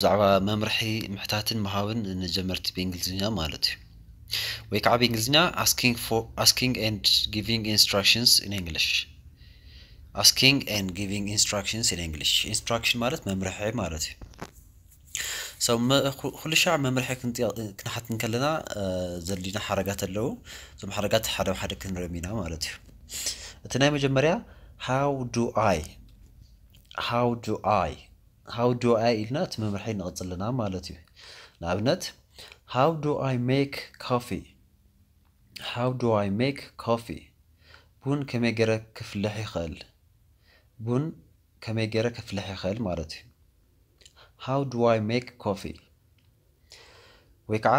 ብዛዕባ መምርሒ ምሕታትን ምሃብን ንጀመርቲ ብእንግሊዝኛ ማለት እዩ። ወይ ከዓ ብእንግሊዝኛ asking for, asking and giving instructions in English። Asking and giving instructions in English። Instruction ማለት መምርሒ ማለት እዩ። So ኩሉ ሻዕ መምርሒ ክንሓት እንከለና ዘድልዩና ሓረጋት ኣለዉ። እዞም ሓረጋት ሓደ ሓደ ክንሪኦም ኢና ማለት እዩ። እቲ ናይ መጀመርያ how do I how do I how do I ኢልና እቲ መምርሒ ንቕጽልና ማለት እዩ። ንኣብነት how do I make coffee? How do I make coffee? ቡን ከመይ ገይረ ክፍልሕ ይኽእል? ቡን ከመይ ገይረ ክፍልሕ ይኽእል ማለት እዩ። How do I make coffee? ወይ ከዓ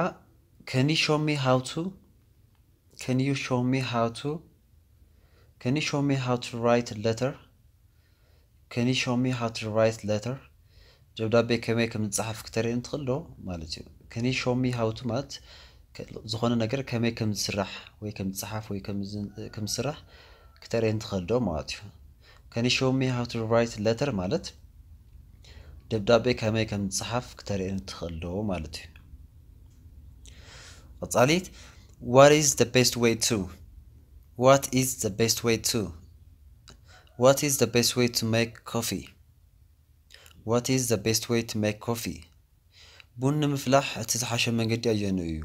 can you show me how to can you show me how to can you show me how to write a letter? Can you show me how to write letter? ደብዳቤ ከመይ ከም ዝፀሓፍ ክተርእየኒ ትኽእል ዶ ማለት እዩ። Can you show me how to ማለት ዝኾነ ነገር ከመይ ከም ዝስራሕ ወይ ከም ዝፀሓፍ ወይ ከም ዝስራሕ ክተርእየኒ ትኽእል ዶ ማለት እዩ። Can you show me how to write letter ማለት ደብዳቤ ከመይ ከም ዝፀሓፍ ክተርእየኒ ትኽእል ዶ ማለት እዩ። ቀፃሊ what is the best way to what is the best way to what is the best way to make coffee? What is the best way to make coffee? ቡን ንምፍላሕ እቲ ዝሓሸ መንገዲ ኣየኑ እዩ?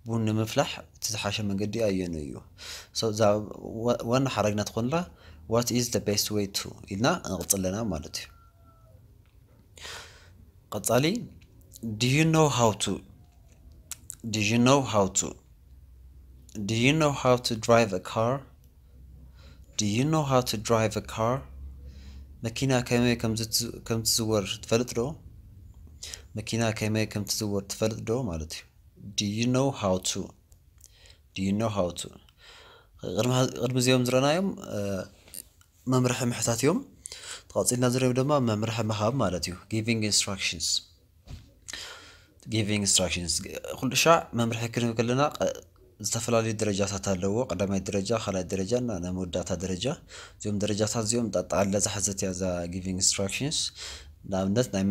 ቡን ንምፍላሕ እቲ ዝሓሸ መንገዲ ኣየኑ እዩ? So እዛ ዋና ሓረግና ትኾንላ what is the best way to ኢልና ንቕጽል ኣለና ማለት እዩ። ቀጻሊ do you know how to do you know how to do you know how to drive a car? Do you know how to drive a car? መኪና ከመይ ከም ዝዝወር ትፈልጥ ዶ? መኪና ከመይ ከም ትዝወር ትፈልጥ ዶ ማለት እዩ። Do you know how to do you know how to ቅድሚ እዚኦም ዝረናዮም መምርሒ ምሕታት እዮም። ተቐፂልና ዝረብ ድማ መምርሒ ምሃብ ማለት እዩ። Giving instructions giving instructions ኩሉ ሻዕ መምርሒ ክንብ ከለና ዝተፈላለዩ ደረጃታት ኣለዎ። ቀዳማይ ደረጃ፣ ካልኣይ ደረጃ እና ናይ መወዳእታ ደረጃ። እዚኦም ደረጃታት እዚኦም ጠቃለ ዝሓዘት እያ እዛ giving instructions። ንኣብነት ናይ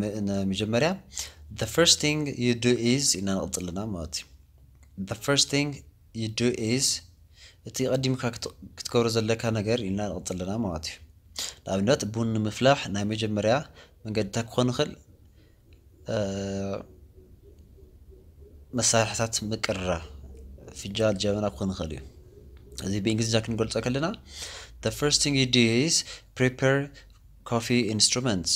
መጀመርያ the first thing you do is ኢና ንቕፅልና ማለት እዩ። The first thing you do is እቲ ቀዲምካ ክትገብሮ ዘለካ ነገር ኢልና ንቕፅልና ማለት እዩ። ንኣብነት ቡን ንምፍላሕ ናይ መጀመርያ መንገድታት ክኾን ይኽእል መሳርሕታት ምቅርራ ፍንጃል ጀበና ክኾን ይኽእል እዩ። እዚ ብእንግሊዝኛ ክንገልጾ ከለና the first thing you do is prepare coffee instruments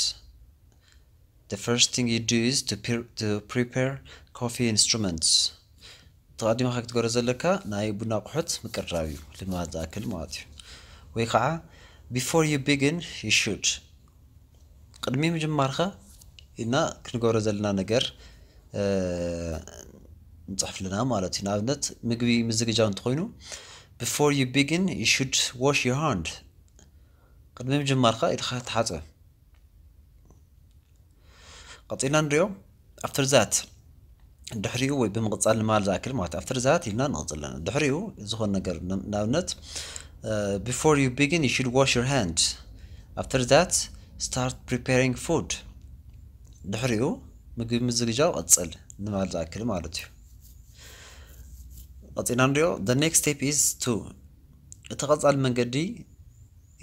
the first thing you do is to prepare coffee instruments ተቐዲምካ ክትገብሮ ዘለካ ናይ ቡና ኣቑሑት ምቅራብ እዩ። ልማት ዝኣክል ማለት እዩ። ወይ ከዓ before you begin you should ቅድሚ ምጅማርካ ኢልና ክንገብሮ ዘለና ነገር ንፅሕፍልና ማለት እዩ። ንኣብነት ምግቢ ምዝግጃው እንተኾይኑ before you begin you should wash your hand ቅድሚ ምጅማርካ ኢድካ ተሓፀ። ቀፂልና ንሪኦ after that ድሕሪኡ ወይ ብምቕፃል ንማል ዝኣክል ማለት after that ኢልና ንቕፅል ኣለና። ድሕሪኡ ዝኾነ ነገር ንኣብነት before you begin you should wash your hand after that start preparing food ድሕሪኡ ምግቢ ምዝግጃው ቀፅል ንማል ዝኣክል ማለት እዩ። ቀፂልና ንሪኦ the next step is to እቲ ቀፃል መንገዲ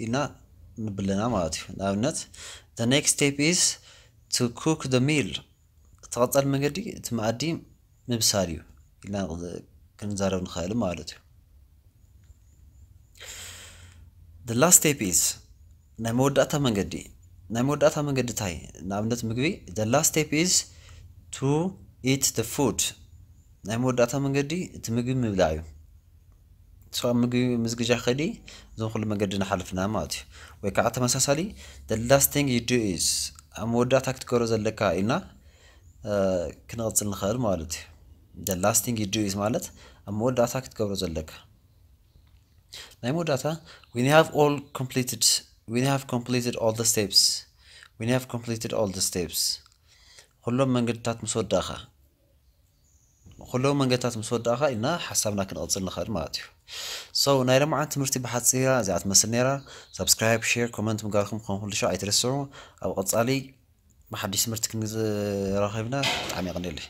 ኢና ንብለና ማለት እዩ። ንኣብነት the next step is to cook the meal እቲ ቀፃል መንገዲ እቲ መኣዲ ምብሳል እዩ ኢልና ክንዛረብ ንኽእል ማለት እዩ። The last step is ናይ መወዳእታ መንገዲ ናይ መወዳእታ መንገዲ እንታይ ንኣብነት ምግቢ the last step is to eat the food ናይ መወዳእታ መንገዲ እቲ ምግቢ ምብላዕ እዩ። ስዋ ምግቢ ምዝግጃ ከዲ እዞም ኩሉ መንገዲ ንሓልፍና ማለት እዩ። ወይ ከዓ ተመሳሳሊ the last thing you do is ኣብ መወዳእታ ክትገብሮ ዘለካ ኢልና ክንቐፅል ንኽእል ማለት እዩ። The last thing you do is ማለት ኣብ መወዳእታ ክትገብሮ ዘለካ ናይ መወዳእታ when you have all completed when you have completed all the steps when you have completed all the steps ኩሎም መንገድታት ምስ ወዳእኻ ኩሎም መንገድታት ምስ ወዳእኻ ኢልና ሓሳብና ክንቐፅል ንኽእል ማለት እዩ። So ናይ ለማዓን ትምህርቲ ብሓፂራ እዚኣ ትመስል ነይራ። Subscribe share comment ምግባርኩም ከም ኩሉ ሻዕ ኣይትረስዑ። ኣብ ቀፃሊ ብሓድሽ ትምህርቲ ክንዝራኸብና ብጣዕሚ የቐንየለይ።